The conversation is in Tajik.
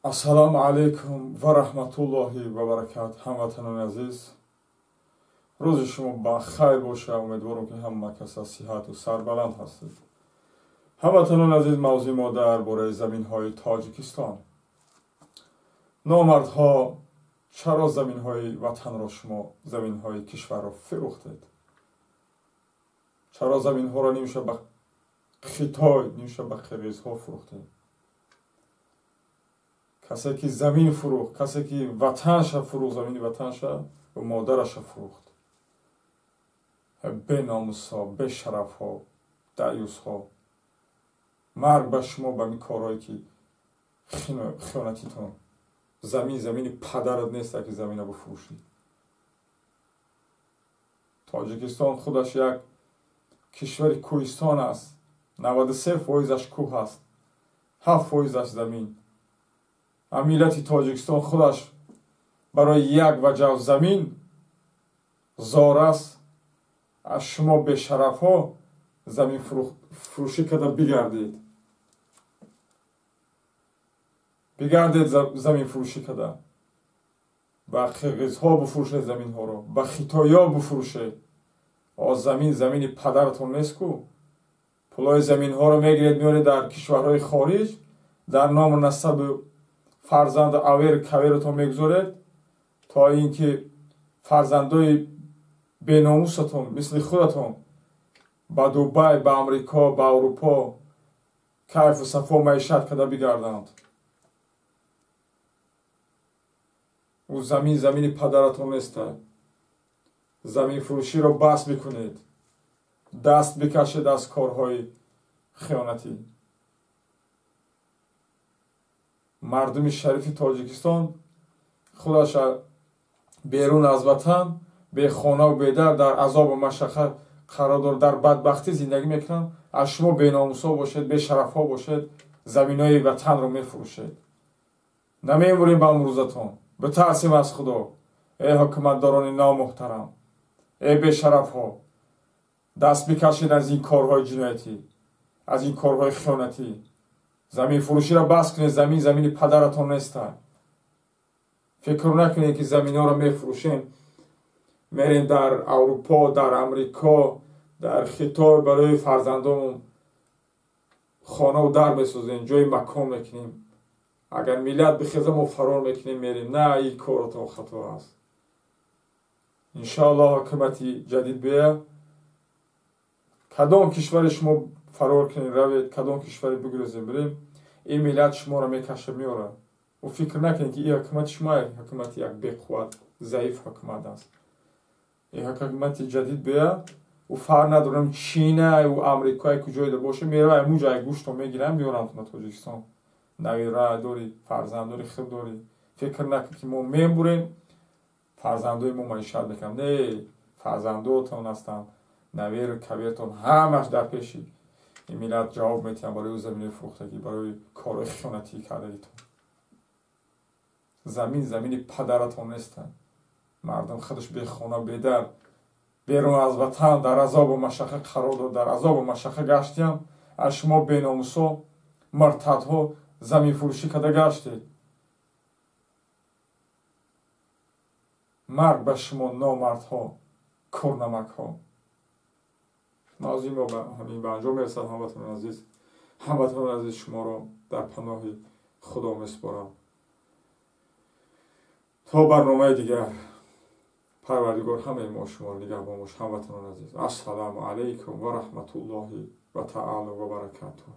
Ассалому алайкум ва раҳматуллоҳи ва баракат. Ҳамватанони азиз, рӯзи шумо ба хайр боша. Умедворам, ки ҳама каса сиҳату сарбаланд ҳастед. Ҳамватанони азиз, мавзӯи мо дар бораи заминҳои Тоҷикистон. Номардҳо, чаро заминҳои ватанро шумо, заминҳои кишварро фурӯхтед? Чаро заминҳоро нимша ба Хитой, нимша ба қирғизҳо фурӯхтед? Касе ки замин фурӯхт, касе ки ватанша фурӯхт, замини ватанша ва модараша фурӯхт. Беномусҳо, бешарафҳо, даюсҳо, марг ба шумо, ба ин корҳое ки хиёнатитон. Замин замини падарат неста, ки замина бифурӯшӣ. Тоҷикистон худаш як кишвари кӯҳистон аст. 93%-аш кӯҳ аст, 7%-аш замин. Миллати Тоҷикистон худаш барои як ваҷав замин зор аст. Аз шумо бешарафҳо замин фурӯшӣ карда бигардед, бигардед замин фурӯшӣ карда. Ба қирғизҳо бифурӯшед заминҳоро, ба хитоиҳо бифурӯшед. О замин замини падаратон нест ку. Пулои заминҳоро мегиред, меоред дар кишварҳои хориҷ, дар ному насаби фарзанду аверу кавератон мегузоред, то ин ки фарзандои беномусатон мисли худатон ба Дубай, ба Амрико, ба Аврупо кайфу сафо маишат карда бигарданд. Ӯ замин замини падаратон неста. Заминфурӯширо бас бикунед, даст бикашед аз корҳои хиёнатӣ. Мардуми шарифи Тоҷикистон худаш берун аз ватан, бехонаву бедар, дар азобу машаққат қарор дорад, дар бадбахтӣ зиндагӣ мекунанд. Аз шумо беномусҳо бошед, бешарафҳо бошед, заминои ватанро мефурӯшед. Намемурем ба амрӯзатон. Битарсем аз Худо. Эй ҳукуматдорони номуҳтарам, эй бешарафҳо, даст бикашед аз ин корҳои ҷиноятӣ, аз ин корҳои хиёнатӣ. Заминфурӯширо бас кунед. Замин замини падаратон неста. Фикр накунед, ки заминҳоро мефурӯшем, мерем дар Аврупо, дар Амрико, дар Хитой барои фарзандонмон хонаву дар месозем, ҷои макон мекунем. Агар миллат бихеза, мо фарор мекунем, мерем. На, ин коротон хато аст. Иншоаллоҳ, ҳукумати ҷадид бия, кадом кишвари шумо фарор кунед равед, кадом кишваре бигрезем бирем, ин миллат шуморо мекаша, меорад. Ӯ фикр накунед, ки ин ҳукумати шумо ҳукумати як беқувват, заиф ҳукумат аст. Ин ҳукумати ҷадид бия, ӯ фарқ надорам Чина, ӯ Амрикои, куҷоида боша, мерава амуҷа гӯшто мегирам, меорам на Тоҷикистон. Навира дорӣ, фарзанд дорӣ, хиб дорӣ. Фикр накун, ки мо мебурем, фарзандои мо маишат мекунам. Не, фарзандотон ҳастанд, наверу кабиртон, ҳамаш дар пеши ин миллат ҷавоб метиҳам барои ӯ заминои фурӯхтагӣ, барои корҳои хиёнатӣ кардагитон. Замин замини падаратон неста. Мардум худаш бехона, бедар, берун аз ватан дар азобу машаққат қарор дод, дар азобу машаққат гаштиям. Аз шумо беномусҳо, муртадҳо заминфурӯшӣ карда гаштед. Марг ба шумо, номардҳо, курнамакҳо. Мавзӯи мо ҳамин ба анҷом мерасад. Ҳамватанони азиз, ҳамватанони азиз, шуморо дар паноҳи Худо месупорам то барномаи дигар. Парвардигор ҳамаи мо шуморо нигаҳбон бош. Ҳамватанони азиз, ассалому алайкум ва раҳматуллоҳи ва таъало ва баракатуҳ.